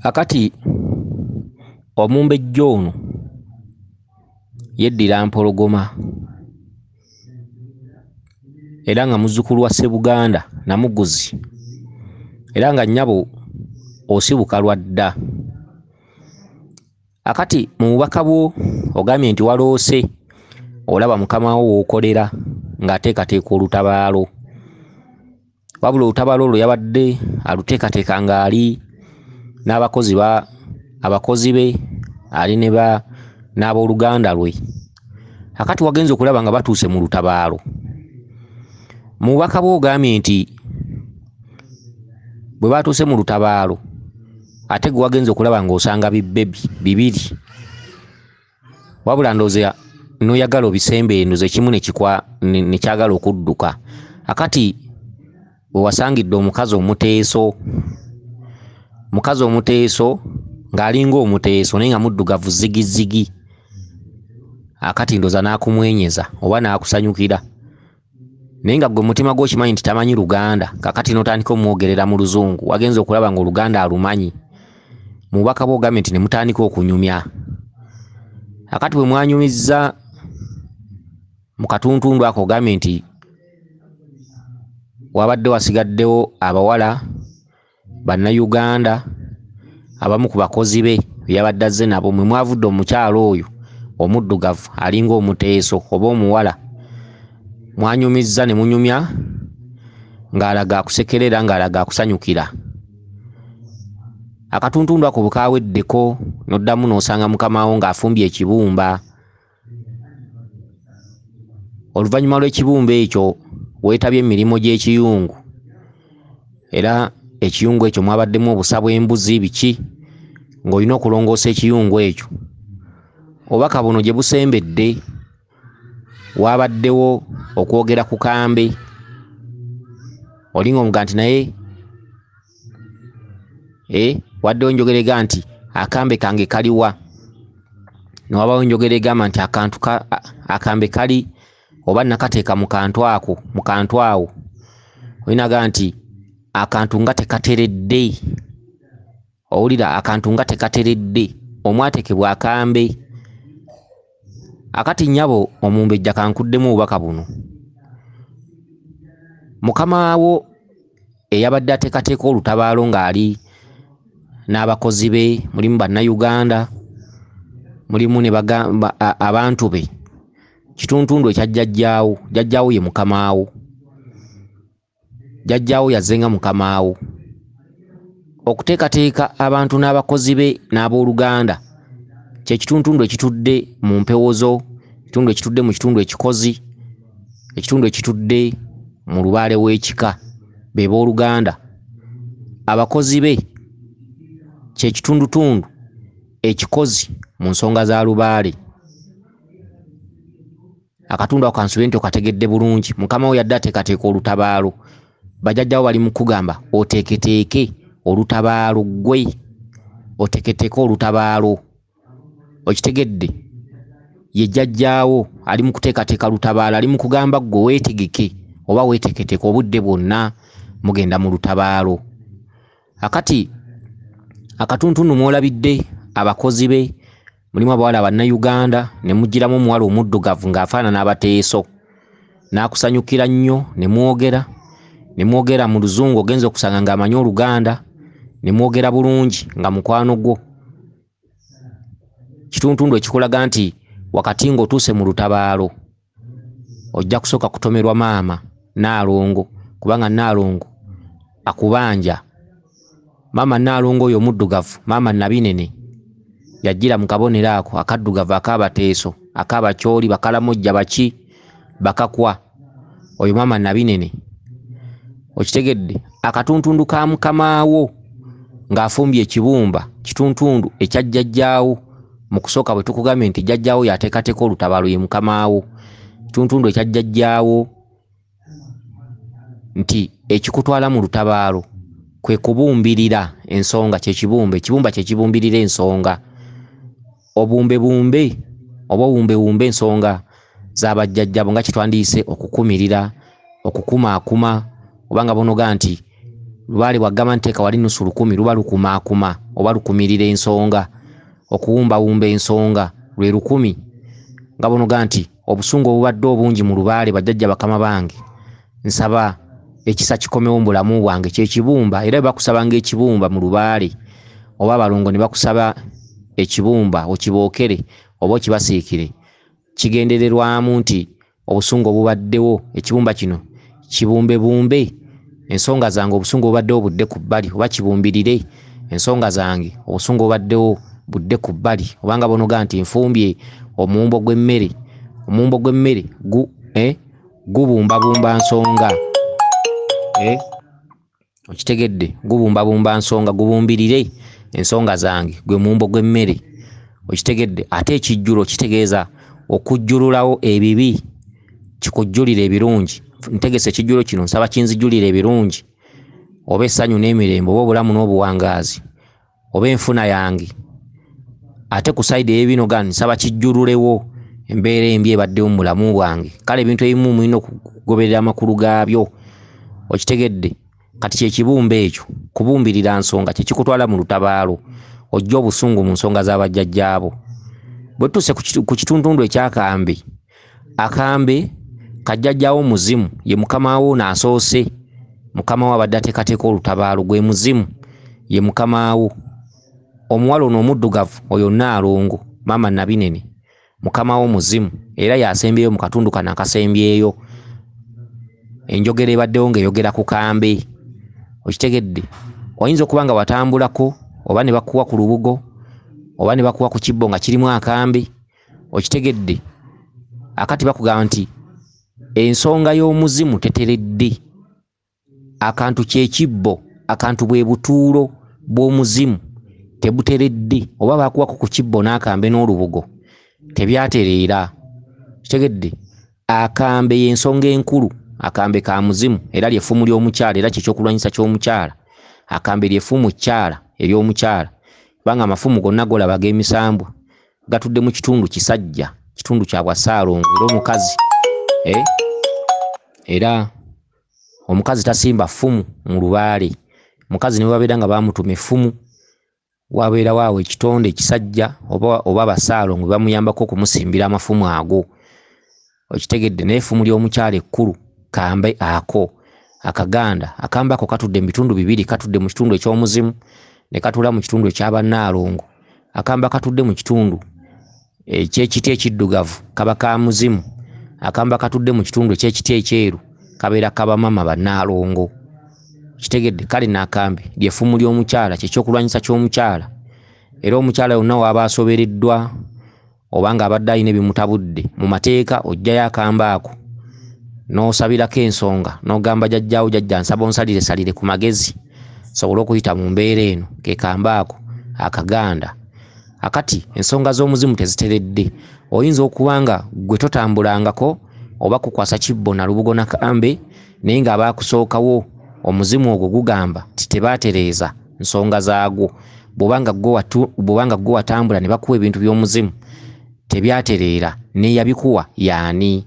Akati omumbejja ono yeddira Mpologoma era nga muzzukulu wa Ssebuganda Namuguzi, era nga nnyabo osibuka lwa dda. Akati mu bubaka bwo ogambye nti waloose olaba mukama wo w'okolera ng'ateekateeka olutabaalo, wabula olutabaalo olwo yabadde aluteekateeka ng'ali n'abakozi ba abakozi be, ali ne ba n'abooluganda lwe. Akati wagenze okulaba nga batuuse mu lutabaalo. Mu bubaka bwo ogambye nti bwe batuuse mu lutabaalo ate gwe wagenze okulaba ng'osanga bibbebi bibiri, wabula ndowooza n'oyagala obisembe ndowooza ekimu ne kyagala okudduka. Akati we wasangidde omukazi omuteeso, mukazi omuteeso ng'alinga omuteeso naye nga muddugavu zigizigi. Akati ndowooza n'akumwenyeza oba n'akusanyukira, naye nga ggwe mutima gwo okimanyi nti tamanyi Luganda. Kaakati n'otandika omwogerera mu Luzungu, wagenze okulaba ng'Oluganda alumanyi. Mu bubaka bwo ogambye nti ne mutandika okunyumya. Akati bwe mwanyumizza mu katuntundu ako ogambye nti wabadde wasigaddewo abawala Bannayuganda abamu ku bakozi be yabadde azze nabo, mwe mwavudde omukyala oyo omuddugavu alinga omuteeso oba omuwala. Mwanyumizza ne munyumya ng'alaga akusekerera, ng'alaga akusanyukira. Akatuntundu ako bwe kaweddeko n'oddamu n'osanga mukama wo ng'afumbye ekibumba. Oluvannyuma lw'ekibumba ekyo weetabye emirimu gy'ekiyungu, era ekiyungu ekyo mwabaddemu obusa bw'embuzi biki, ng'olina okulongoosa ekiyungu ekyo. Obubaka buno gye busembedde wabaddewo okwogera ku kambe, olinga omugamba nti naye waddewo enjogera egamba nti akambe kange kaliwa, ne wabaawo enjogera egamba nti akantu akambe kali oba nakateeka mu kantu ako, mu kantu awo. Olina agamba nti akantu nga tekateredde, owulira akantu nga tekateredde, omwateekebwa akambe. Akati nnyabo omumbejja kankuddemu obubaka buno. Mukama wo eyabadde ateekateeka olutabaalo ng'ali n'abakozi be, mulimu Bannayuganda, mulimu ne abantu be, kituntundu ekya jjajjaawo. Jjajjaawo ye mukama wo, jjajjaawo yazze nga mukama wo. Okuteekateeka abantu n'abakozi be n'abooluganda kye kituntundu ekitudde mu mpewo zo, ekitundu ekitudde mu kitundu ekikozi, ekitundu ekitudde mu lubaale w'ekika, be booluganda. Abakozi be kye kitundutundu ekikozi mu nsonga za lubaale. Akatundu ako kansuubire nti okategedde bulungi. Mukama wo yadde ateekateeka olutabaalo, bajjajjaawo bali mu kugamba oteeketeeke olutabaalo, ggwe oteeketeeke olutabaalo. Okitegedde? Ye jjajjaawo ali mu kuteekateeka lutabaalo, ali mu kugamba ggwe weetegeke oba weeteeketeeke obudde bwonna mugenda mu lutabaalo. Akati akatuntundu mw'olabidde abakozi be, mulimu abawala Bannayuganda, ne muggyiramu omuwala omuddugavu ng'afaanana abateeso, n'akusanyukira nnyo ne mwogera, ne mwogera mu Luzungu, ogenze okusanga ng'amanyi Oluganda, ne mwogera bulungi nga mukwano gwo. Kituntundu ekikulaga nti wakati ng'otuuse mu lutabaalo ojja kusooka kutomerwa maama Nnaalongo, kubanga Nnaalongo akubanja. Maama Nnaalongo oyo omuddugavu, maama Nabinene, yajjira mu kabonero ako akaddugavu ak'abateeso, ak'abakyoli, bakalamojja, baki, bakakwa. Oyo maama Nabinene. Okitegedde? Akatuntundu ka mukama wo ng'afumbye ekibumba, kituntundu ekya jjajjaawo. Mu kusooka bwe tukugambye nti jjajjaawo y'ateekateeka olutabaalo ye mukama wo, kituntundu ekya jjajjaawo nti ekikutwala mu lutabaalo kwe kubumbirira ensonga, kye kibumba, ekibumba kye kibumbirira ensonga. Obumbebumbe oba obumbebumbe ensonga z'abajjajjabo nga kye twandiyise okukumirira, okukumaakuma, oba nga bonoga nti Lubaale bw'agamba nteeka wali nusu 1000 luba lukumaakuma oba lukumirira ensonga, okuwumbawumba ensonga lwe 1000. Nga bonoga nti obusungu obubadde obungi mu lubaale bajjajja bakama bange, nsaba ekisa kikomewo mu bulamu bwange, kyekibumba. Era bakusabanga ekibumba mu lubaale oba abalongo ne bakusaba ekibumba okibookere oba okibasiikire, kigendererwamu nti obusungu obubaddewo ekibumba kino kibumbebumbe ensonga zange, obusungu obubaddewo budde ku bbali, oba kibumbirire ensonga zange, obusungu obubaddewo budde ku bbali. Obanga bonoga nti nfumbye omuwumbo gw'emmere, omuwumbo gw'emmere gubumbabumba nsonga, okitegedde, gubumbabumba nsonga, gubumbirire ensonga zange, gwe muwumbo gw'emmere, okitegedde. Ate ekijjulo kitegeeza okujjululawo ebibi, kikujjulira ebirungi. Ntegese ekijjulo kino nsaba kinzijjulire ebirungi, oba essanyu n'emirembe, oba obulamu n'obuwangaazi, oba enfuna yange. Ate ku sayidi ey'ebino ga nsaba kijjululewo embeera embi ebaddewo mu bulamu bwange. Kale ebintu ebimu mulina okugoberera amakulu gaabyo, okitegedde. Kati kyekibumba ekyo, kubumbirira nsonga, kyekikutwala mu lutabaalo, ojja obusungu mu nsonga z'abajjajjaabo. Bwe tutuuse ku kituntundu ekyakambe, akambe kajjajjaawo muzimu, ye mukama wo n'asoose, mukama wo abadde ateekateeka olutabaalo, gwe muzimu, ye mukama wo. Omuwala ono omuddugavu oyo Nnaalongo maama Nabinene, mukama wo muzimu, era y'asembyeyo mu katundu kano akasembyeyo. Enjogera ebaddewo ng'eyogera ku kambe, okitegedde. Oyinza okuba nga watambulako oba ne bakuwa ku lubugo oba ne bakuwa ku kibbo nga kirimu akambe, okitegedde. Akati bakugamba nti ensonga y'omuzimu teteredde, akantu kyekibbo, akantu bwe butuulo bw'omuzimu tebuteredde, oba bakuwako ku kibbo n'akambe n'olubugo tebyatereera, okitegedde. Akambe y'ensonga enkulu, akambe ka muzimu, era ly'effumu ly'omukyala, era kyekyokulwanyisa ky'omukyala. Akambe ly'effumu kyala ery'omukyala, kubanga amafumu gonna golaba ag'emisambwa gatudde mu kitundu kisajja, kitundu kya bwassaalongo. Era omukazi era omukazi tasimba ffumu mu lubaale. Omukazi ne bwe babeera nga baamutuma effumu, wabeerawo awo ekitonde ekisajja oba abassaalongo bamuyambako okumusimbira amafumu ago, okitegedde. Naye effumu ly'omukyala ekkulu kambe ako akaganda, akambe ako katudde mu bitundu bibiri, katudde mu kitundu eky'omuzimu ne katuula mu kitundu eky'abannaalongo. Akambe akatudde mu kitundu eky'ekiti ekiddugavu kaba ka muzimu, akambe akatudde mu kitundu eky'ekiti ekyeru kabeera kabamama bannaalongo, kitegedde. Kale n'akambe ly'effumu ly'omukyala, kyekyokulwanyisa ky'omukyala. Era omukyala yonna w'aba asobereddwa oba ng'abadde alina ebimutabudde mu mateeka, ojjayo akambe ako n'osabirako ensonga, n'ogamba jjajjaawo, jjajja nsaba onsaliresalire ku magezi nsobole okuyita mu mbeera eno, ke kambe ako akaganda. Akati ensonga z'omuzimu teziteredde. Oyinza okuba nga gwe totambulangako oba kukwasa kibbo na lubugo na kambe, naye ng'abaakusookawo omuzimu ogwo gugamba nti tebaatereeza nsonga zaagwo. Bw'oba nga gwe watambula ne bakuwa ebintu by'omuzimu tebyatereera, n'eyabikuwa y'ani?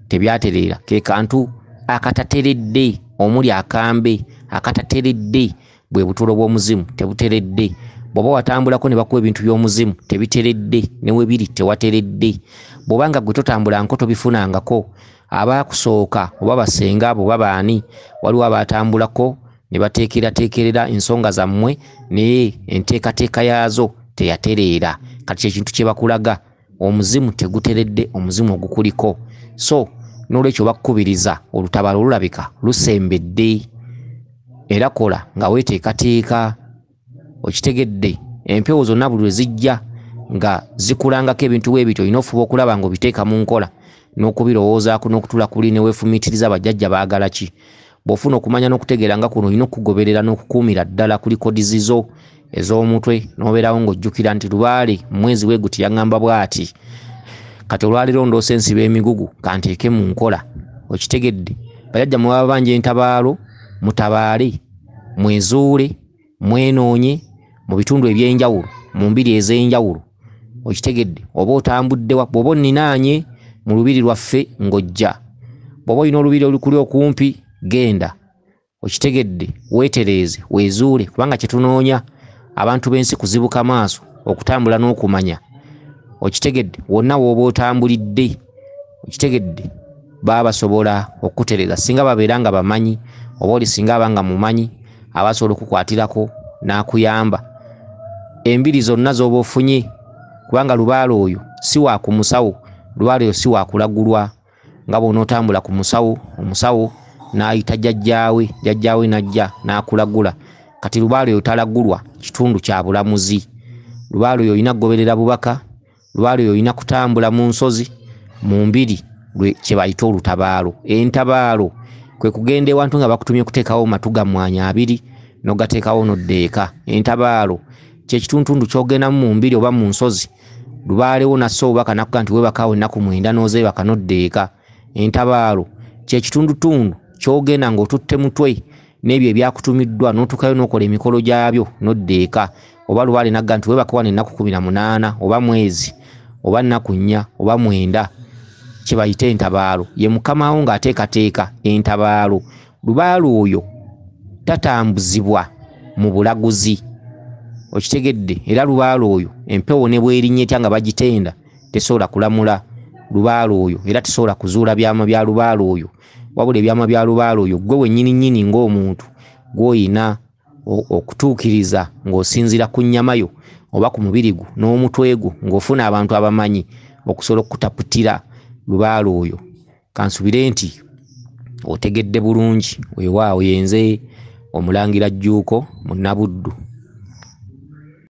Tebyatereera. Ke kantu akatateredde, omuli akambe akatateredde, bwe butuulo bw'omuzimu tebuteredde. Bw'oba watambulako ne bakuwa ebintu by'omuzimu tebiteredde, ne we biri tewateredde. Bw'oba nga gwe totambulangako tobifunangako, abaakusooka oba basenga abo oba baani, waliwo abaatambulako ne bateekerateekerera ensonga zammwe, naye enteekateeka yaazo teyatereera. Kati kyekintu kye bakulaga, omuzimu teguteredde, omuzimu ogukuliko. So n'olwekyo bakukubiriza olutabaalo olulabika lusembedde, era kola nga weeteekateeka, okitegedde. Empewo zonna buli lwe zijja nga zikulangako ebintu bwe bityo, olina ofuba okulaba ng'obiteeka mu nkola n'okubirowoozaako n'okutuula kuli ne weefumiitiriza bajjajja baagala ki. Bw'ofuna okumanya n'okutegeera nga kuno, olina okugoberera n'okukuumira ddala ku likodi zizo ez'omutwe, n'obeerawo ng'ojjukira nti lubaale mwezi we guti yaŋŋamba bw'ati, kati olwaleero ndoose nsiba emigugu kanteeke mu nkola, okitegedde. Bajjajja mwe baba banja entabaalo, mutabaale, mwezuule, mwenoonye mu bitundu eby'enjawulo, mu mbiri ez'enjawulo, okitegedde. Oba otambudde wa, bw'oba onninaanye mu lubiri lwaffe ng'ojja, bw'oba olina olubiri olukuli okumpi genda, Okitegedde? Weetereeze, weezuule, kubanga kye tunoonya abantu b'ensi kuzibuka maaso, okutambula n'okumanya. Okitegedde? Wonna w'oba otambulidde, okitegedde, baba basobola okukutereeza singa babeera nga bamanyi, oba oli singa aba nga mumanyi, aba asobola okukukwatirako n'akuyamba. Embiri zonna z'oba ofunye, kubanga lubaale oyo si wa ku musawo, lubaale oyo si wa kulagulwa nga bw'onootambula ku musawo, omusawo n'ayita jjajjaawe, jjajjaawe n'ajja n'akulagula. Kati lubaale oyo talagulwa, kitundu kya bulamuzi. Lubaale oyo olina kugoberera bubaka, lubaale oyo olina kutambula mu nsozi, mu mbiri, kye bayita olutabaalo. Entabaalo kwe kugenda ewantu nga bakutumye kuteekawo matu ga mmwanyi abiri, n'ogateekawo n'odda eka. Entabaalo kye kitundutundu ky'ogendamu mu mbiri oba mu nsozi, lubaalewo n'assa obubaka n'akugamba nti weebakaawo ennaku 9 n'ozeebaka n'odda eka. Entabaalo kye kitundutundu ky'ogenda ng'otutte mutwe n'ebyo ebyakutumiddwa n'otuukayo n'okola emikolo gyabyo n'odda eka. Oba lubaale n'agamba nti weebake wano ennaku 18 oba mwezi oba nnaku 4 oba 9, kye bayita entabaalo. Ye mukama wo ng'ateekateeka entabaalo. Lubaale oyo tatambuzibwa mu bulaguzi. Okitegedde? Era lubaale oyo empewo ne bw'erinnya etya nga bagitenda tesobola kulamula lubaale oyo, era tesobola kuzuula byama bya lubaale oyo. Wabula ebyama bya lubaale oyo ggwe wennyini nnyini ng'omuntu gw'oyina okutuukiriza ng'osinziira ku nnyama yo oba ku mubiri gwo n'omutwe gwo, ng'ofuna abantu abamanyi okusobola okukutaputira lubaale oyo. Kansubire nti otegedde bulungi. Weewaawo, yenze Omulangira Jjuuko Munnabuddu.